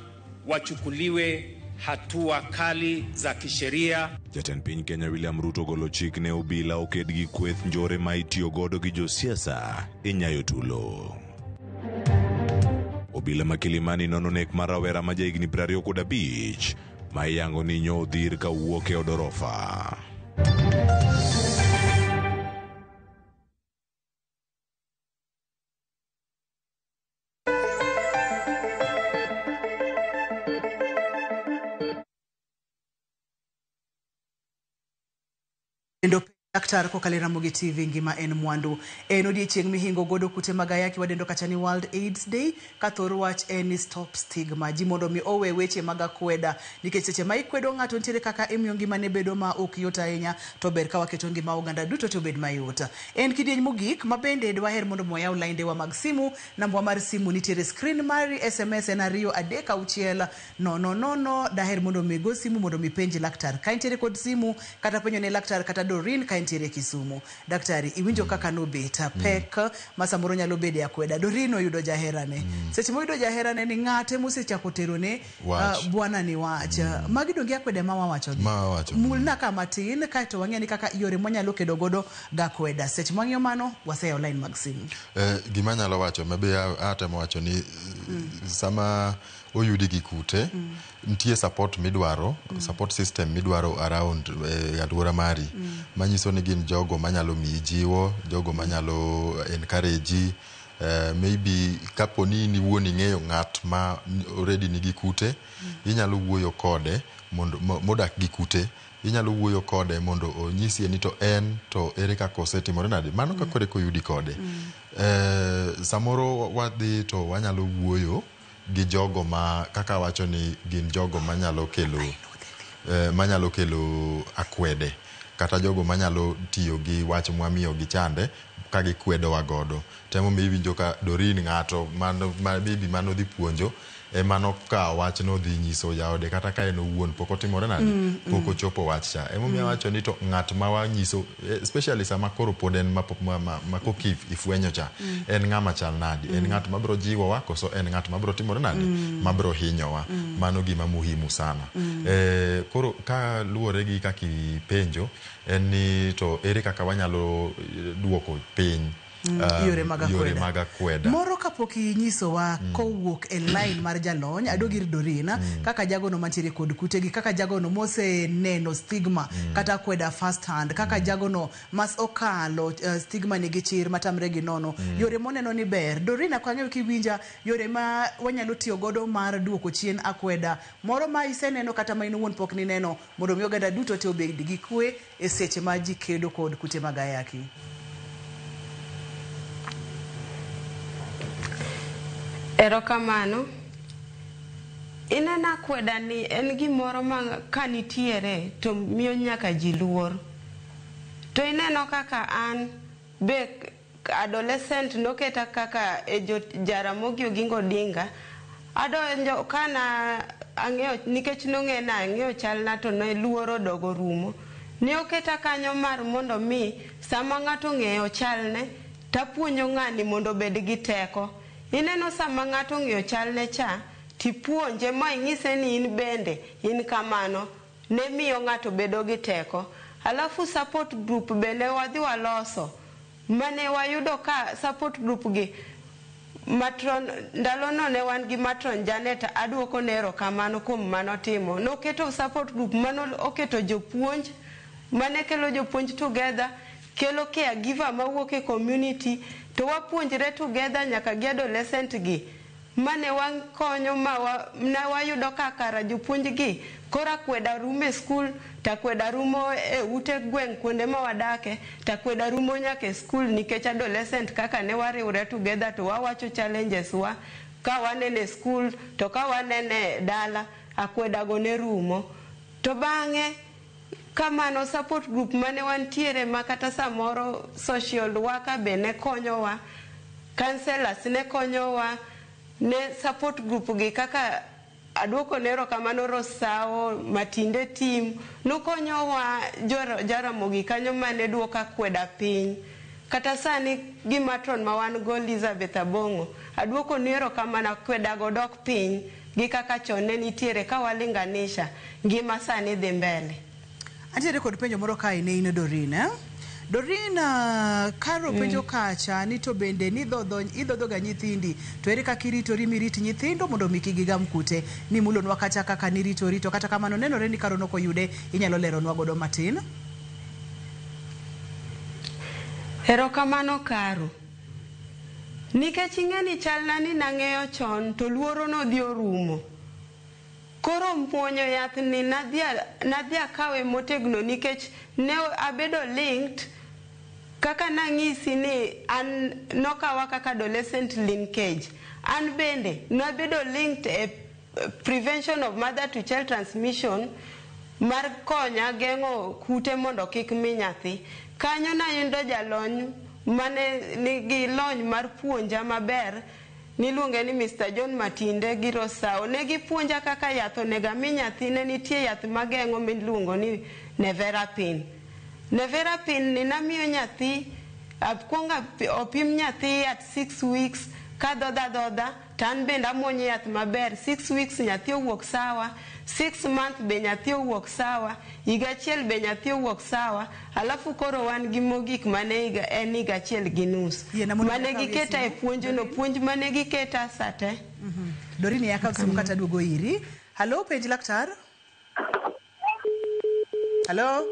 wachukuliwe hatua kali za kisheria. Jatend piny Kenya William Ruto ogolo chik ne obila oked gi kweth njore ma itiyo godo gi josiasa e nyayo tulo. Obila ma Kilimani nono nek mar rawera ma jahigni 25 ma iyango ni nyo odhir kawuok e od orofa. Kendo laktar kokalo e Ramogi TV ngima en mwandu. En odiechieng' mihingo godo kute mag ayaki wadendo kacha ni World AIDS Day ka thor wach en ni stop stigma. Ji mondo mi owe weche mag akweda nikech seche ma ikwedo ng'ato nitiere kaka imiyo ngimane bedo ma ok yot ahinya to ber ka waketo ngima oganda duto to obed mayot. En kidieny mogik ma bende dwaher mondo mi wayaw laindewa mag simu. Nambwa mar simu nitiere screen mari, SMS en 2 3 6 0 0 0. Daher mondo mi go simu mondo mi penj laktar ka intiere kod simu kata penjo ne laktar kata Doreen ka intiere Kisumu. Daktari, iwinjo kaka nobet pek ma samoro nyalo bedo e akweda. Doreen oyudo jaherane. Seche moyudo jaherane ni ng'ate mosechako terone Wach. Bwana ni wach. Magi donge akwede ma wawachogi? Ma wawacho. Mulna ka matin kaeto wang'e ni kaka yore mwanyalo kedo godo gakweda. Seche mwang'iyo mano, waseyawo line mag simu. Gima anyalo wacho mabe atemo wacho ni sama oyudi gi kute nitie support midwaro, support system midwaro around alwora mari manyiso ni gin jogo manyalo miyi jiwo, jogo manyalo encourage maybe kapo ni in iwuon ing'eyo ng'at ma already nigi kute, inyalo wuoyo kode mondo modak gi kute, inyalo wuoyo kode mondo onyisi ni to en to ere kaka osetimore nade mano ka koro eka oyudi kode. Samoro wadhi to wanyalo wuoyo gi jogo ma kaka wacho ni gin jogo manyalo kelo manyalo kelo akwede kata jogo manyalo tiyo gi wach mwamiyo gi chande ka gikwedowa godo. Temo iwinjo ka Doreen ng'ato mano ma maybe mano dhi puonjo ema nokawo wachno dhi nyiso jaode kata ka en owuon pok otimore nade pok ochopo wach cha. Emomiyo awacho ni to ng'at ma wanyiso especially sama koro pod en ma, ma, ma, ma koka ifwenyo cha en ng'ama chal nadi, en ng'at mabiro jiwowa koso en ng'at mabiro timore nade mabiro hinyowa. Mano gima muhimu sana. Koro ka luwore gi kaka ipenjo en ni to ere kaka wanyalo duoko piny yore mag yore akweda. mag akweda. Moro kapok inyisowa kowuok e line mar jalony, adog ir Doreen, kaka jagono mantiere kod kutegi, kaka jagono moseneno stigma kata akweda first hand, kaka jagono mas okalo stigma nigi chir matamre gi nono, yore moneno ni ber. Doreen, ok ang'eyo kiwinja yore ma wanyalo tiyo godo mar duoko chien akweda moro ma iseneno kata ma in owuon pok nineno mondo mi oganda duto te obed gi kwe e seche ma ji kedo kod kute mag ayaki. Erokamano. Ineno akweda ni en gimoro ma ka nitiere to miyo nyaka ji luor. To ineno kaka an be adolescent noketa kaka e jo Jaramogi Oginga Odinga. Adonjo kana ang'eyo nikech nong'ena ang'eyo chalna to ne luoro odogo rumo. Ne oketa kanyo mar mondo mi sama ng'ato ong'eyo chalne tapuonjo ng'ani mondo obed gi teko. Ineno sama ng'ato ong'eyo chalne cha, tipuonje ma inyise ni in bende in kamano, ne miyo ng'ato bedo gi teko. Alafu support group bende wadhi waloso, mane wayudo ka support group gi matron ndalono ne wan gi matron Janet, aduoko ne erokamano kuom manotimo. Noketo support group mano oketo jopuonj, mane kelo jopuonj together, kelo caregiver mawuok e community, to wapuonjre together nyaka gi adolescent gi mane wakonyo ma ne wayudo ka kara jopuonj gi koro akweda rumo e skul to akweda rumo e ute gweng' kuonde ma wadake to akweda rumo nyaka e skul nikech adolescent kaka ne wariwre together to wawacho challenges wa ka wanene skul to ka wanene dala akweda go ne rumo. To bang'e kamano support group mane wantiere ma kata samoro social worker be ne konyowa, counselors ne konyowa, ne support group gi kaka aduoko ne erokamano Rosao Matinde team nokonyowa Jaramogi kanyo mane duoko akweda piny. Kata sani gi matron ma wan go Elizabeth Abong'o aduoko ni erokamano akweda go dok piny gi kaka chon ne nitiere ka walinganisha ngima sani dhi mbele. Antiere kod penjo moro kae ne in Doreen, eh? Doreen, Karo penjo kacha ni to bende ni idhodho ga nyithindi to ere kaka iritori mirit nyithindo mondo mi kik gigam kute ni mulonwa kacha kaka niritori to kata kamano nenore ni Karo nokoyude inyalo leronwa godo matin. Erokamano Karo. Nikech ing'e ni chalna ni nang'eyo chon to luoro nodhi orumo. Koro muonyo yath ni nadhi akawe motegno nikech ne abedo linked kaka nang'isi ni an nokawa kaka adolescent linkage. An bende nabedo linked e prevention of mother to child transmission mar konya geng'o kute mondo kik mi nyathi. Kanyo nayudo jalony mane nigi lony mar puonja maber, niluonge ni Mr. John Matinde gi Rosao. Ne gipuonja kaka yath onego ami nyathi. Ne nitie yath mageng'o miluongo ni Nevirapine. Nevirapine ni namiyo nyathi, akwongo opim nyathi at 6 weeks ka dhodha dhodha to an bende amuonyo yath maber. 6 weeks nyathi owuok sawa, 6 month be nyathi owuok sawa, higa achiel be nyathi owuok sawa, alafu koro wan gi mogik mane higa en higa achiel gi nus. Yiena mondo Mane akawie giketa e simu. puonjno, puonj mane giketa sa te. Doreen, akaw simu kata duogo iri. Halo, penj laktar. Halo.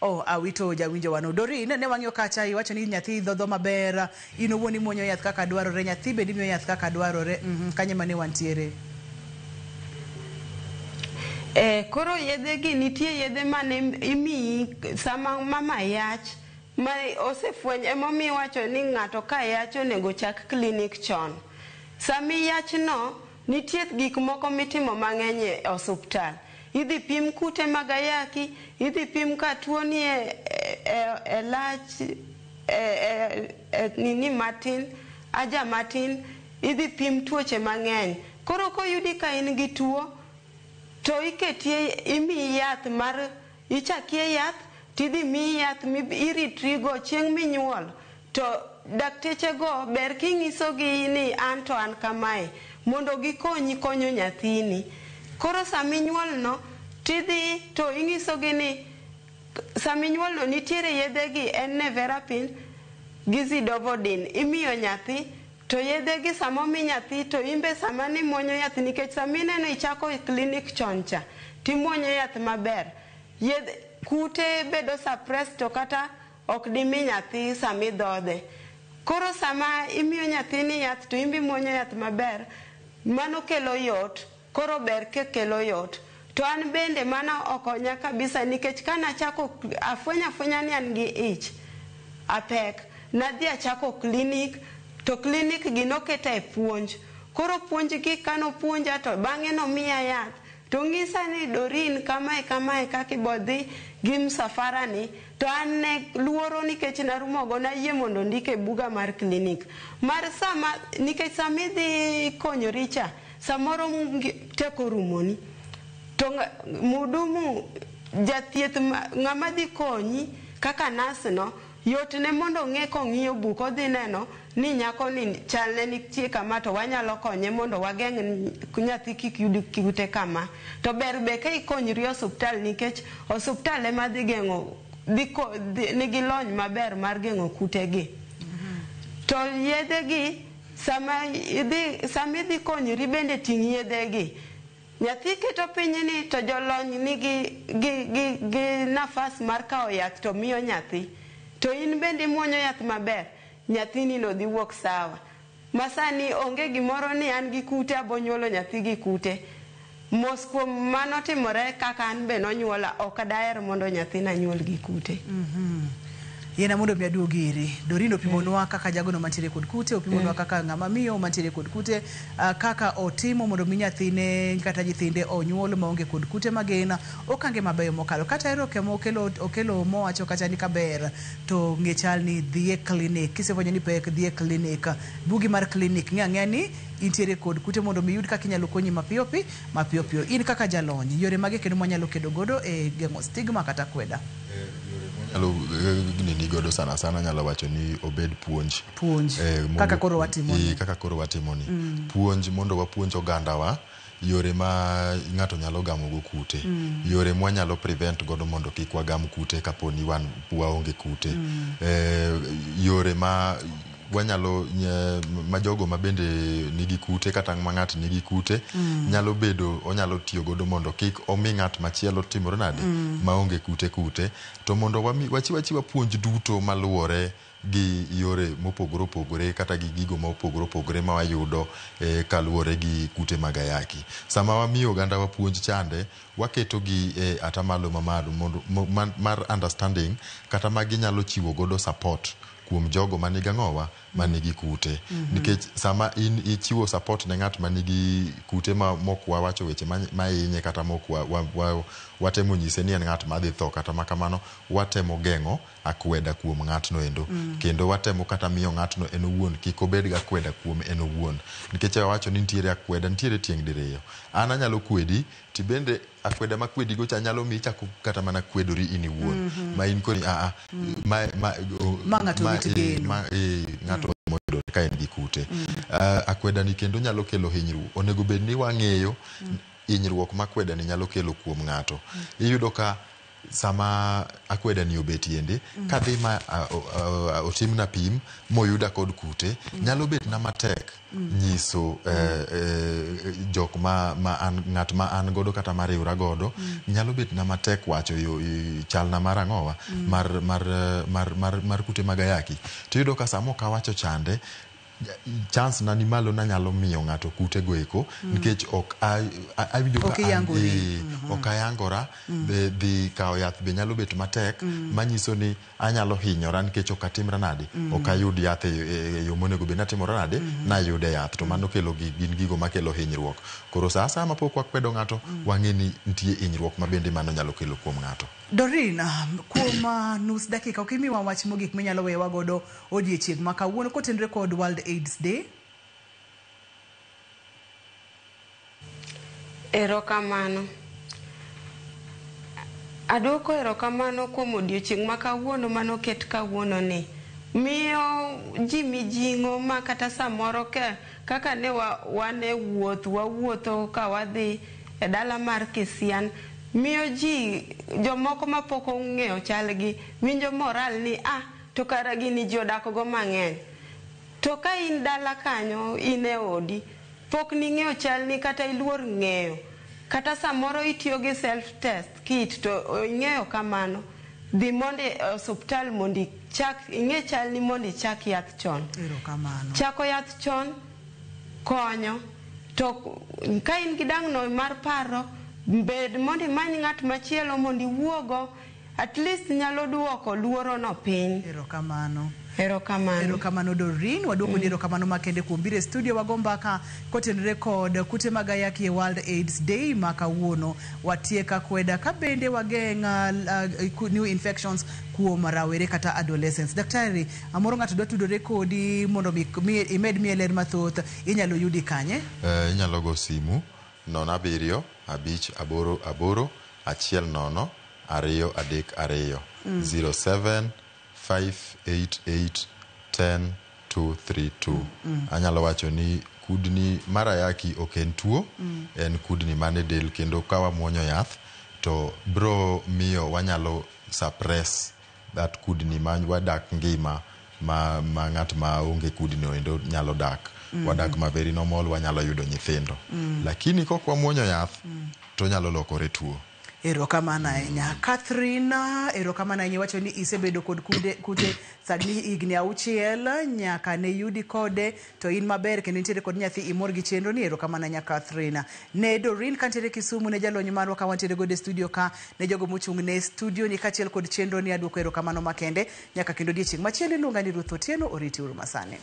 Oh, awito jawinjo wano. Doreen, ne wang'iyo kacha iwacho ni nyathi dhodho maber, in owuon imuonyo yath kaka dwarore, nyathi bende imiyo yath kaka dwarore. Kanye mane wantiere? Koro yedhe gi nitie yedhe mane imiyi sama mama yach ma osefweny, emomiyo iwacho ni ng'ato ka yach onego chak klinik chon. Sami yach no nitie gik moko mitimo mang'eny e osuptal. Idhi pim kute mag ayaki, idhi pim ka tuo ni e lach e nini matin, aja matin, idhi pim tuoche mang'eny. Koro koyudi ka in gi tuo to iketie, imiyi yath mar ichakie yath tidhi miyi yath iritrigo chieng' minyuol. To daktechego ber king'isogi ni an to an kamae mondo gikonyi konyo nyathini. Koro saminyuol no tidhi to ing'isogi ni saminyuol no nitiere yedhe gi en Nevirapine gi Zidovudine imiyo nyathi. To yedhe gi sama omi nyathi to imbe sama nimuonyo yath, nikech sama ineno ichako e klinik chon cha timuonyo yath maber, yedhe kute bedo suppressed to kata ok dimi nyathi sama idhodhe. Koro sama imiyo nyathini yath to imbe imuonyo yath maber, mano kelo yot. Koro ber kekelo yot. To an bende mano okonya kabisa nikech kanachako afwenyo afwenya ni an gi ich apek, nadhi achako klinik to klinik gi noketa e puonj. Koro puonj gi kanopuonja to bang'e nomiya yath to ng'isa ni Doreen kamae kamae kaka ibodhi gi msafara ni, to an ne luoro nikech narumogo nayie mondo ondike e buga mar klinik mar sama, nikech sama idhi konyori cha samoro teko rumoni to mudumu jathieth ng'ama dhi konyi kaka nas no yot ne mondo ong'e kong'iyo buk odhi neno ni nyako ni chalne nitie kama to wanyalo konye mondo wageng' nyathi kik yud kute kama. To ber be ka ikonyri osuptal nikech osuptal ema dhi geng'o nigi lony maber mar geng'o kute gi. To yedhe gi sama idhi konyri bende ting' yedhe gi. Nyathi keto piny ni to jolony nigi gi nafas mar kawo yath to miyo nyathi. To in bende imuonyo yath maber, nyathini no dhi wuok sawa. Masani onge gimoro ni an gi kute abonyuolo nyathi gi kute. Mos kuom mano timore kaka an be nonyuola, ok daher mondo nyathina nyuol gi kute. Yiena mondo mi aduog iri. Doreen opimonwa kaka jagono mantiere kod kute, opimonwa kaka ng'ama miyo mantiere kod kute, kaka otimo mondo mi nyathine kata nyithinde onyuol maonge kod kute magin okange mabeyo mokalo. Kata ero kemo okelo mowacho kacha ni kaber to ng'e chal ni dhi e klinik. Kisefwenyo ni pek dhi e klinik. Bugi mar klinik ng'e ang'eya ni intiere kod kute mondo mi yud kaka inyalo konyi mapiyo piyo. In kaka jalony, yore mage kendo mwanyalo kedo godo e geng'o stigma kata kweda? Nyalo nini godo sana sana nyalo wacho ni obed puonj. Puonj. Kaka koro watimo ni. Kaka koro watimo ni. Puonj mondo wapuonj ogandawa yore ma ng'ato nyalo gamo go kute. Yore mwanyalo prevent godo mondo kik wagam kute kapo ni wan waonge kute. Yore ma wanyalo ma jogo ma bende nigi kute kata ma ng'ato nigi kute nyalo bedo onyalo tiyo godo mondo kik omi ng'at machielo timore nade maonge kute to mondo wachiwa puonj duto maluwore gi yore mopogore opogore kata gi gigo mopogore opogore ma wayudo kaluwore gi kute mag ayaki. Sama wamiyo oganda wa puonj chande, waketo gi e atamalo mamalo mondo mar understanding kata ma ginyalo chiwo godo support kuom jogo manigi ang'owa manigi kute. Nikech sama in ichiwo support ne ng'at manigi kute ma mok wawacho weche mahinye kata mok watemo nyise ni en ng'at madhi tho kata makamano, watemo geng'o akweda kuom ng'atno endo. Kendo watemo kata miyo ng'atno en owuon kik obed gi akweda kuom en owuon. Nikech wawacho ni nitiere akweda, nitiere tieng' diriyo. An anyalo kwedi, tibende akweda makwedi go cha nyalo miyi ichako kata mana kwedori in iwuon. Ma in koni ma ng'ato wit geno. Ng'ato moyudore ka en gi kute. Akweda ni kendo nyalo kelo hinyruok. Onego bed ni wang'eyo hinyruok ma akweda ni nyalo kelo kuom ng'ato. Iyudo ka sama akweda ni obet yende, kadhi ma otimna pim moyuda kod kute, nyalo bet na matek nyiso jok ma an ng'at ma an godo kata mariwra godo, nyalo bet na matek wacho chalna mar ang'owa mar kute mag ayaki. Tiyudo ka sama ok awacho chande, chance na ni malo nanyalo miyo ng'ato kute go eko, nikech ok awinjo ka ok ayangora. Dhi kawo yath be nyalo bet matek, manyiso ni anyalo hinyora nikech ok atimra nade, ok ayud yath e yo monego bed natimora nade, nayude yath. To mano kelo gin gigo makelo hinyruok. Koro sa asaya mapok wakwedo ng'ato, wang'e ni nitie hinyruok ma bende mano nyalo kelo kuom ng'ato. Doreen, kuom nus dakika, ok imiwa wach mogik minyalo weyowa godo odiechieng' ma kawuono kotenore kod World AIDS Day? Erokamano. Aduoko erokamano kuom odiechieng' ma kawuono manoket kawuono ni. Miyo ji mijing'o ma kata samoro kaka ne wan e wuoth, wawuotho ka wadhi e dala mar Kisian, miyo ji jomoko mapok ong'eyo chalgi winjo moral ni to kara gini ji odak go mang'eny. To ka in dala kanyo, in e odi, pok ning'eyo chalni kata iluor ng'eyo, kata samoro itiyo gi self test kit to ing'eyo kamano, dhi mondo e osuptal mondo ichak ing'e chalni mondo ichak yath chon. Erokamano. Chako yath chon konyo. To ka in gi dang'no mar paro, bed mondo imany ng'at machielo mondo iwuogo, at least nyalo duoko luoro no piny. Erokamano. Erokamano. Erokamano Doreen, waduoko ni erokamano makende kuom biro e studio wago mbaka kotenore kod kute mag ayaki e World AIDS Day ma kawuono. Watiek akweda ka bende wageng' new infections kuom rawere kata adolescents. Daktari, amoro ng'ato dwa tudore kodi mondo imed miye ler mathoth, inyalo yudi kanye? Inyalo go simu 07 5 8 8 1 0 2 3 2 07 588 10 232. Anyalo wacho ni kudni mar ayaki ok en tuo, en kudni mane del, kendo ka wamuonyo yath to bro miyo wanyalo suppress that kudni ma wadak ngima ma ng'at ma onge kudni endo nyalo dak. Wadak ma very normal, wanyalo yudo nyithindo. Lakini kok wamuonyo yath to nyalo lokore tuo. Erokamano ahinya. Catherine, erokamano ahinya. Iwacho ni isebedo kod kute sani higni 6 nyaka ne yudi kode, to in maber kendo intiere kod nyathi, imor gi chenro ni. Erokamano ahinya Catherine. Ne Doreen kantiere Kisumu, ne jalony marwa ka wantiere godo e studio ka, ne jogo mochung' ne studio ni kaachiel kod chenro ni, aduoko erokamano makende nyaka kendo odiechieng' machielo. Iluonga ni Ruth Otieno, oriti uru masani.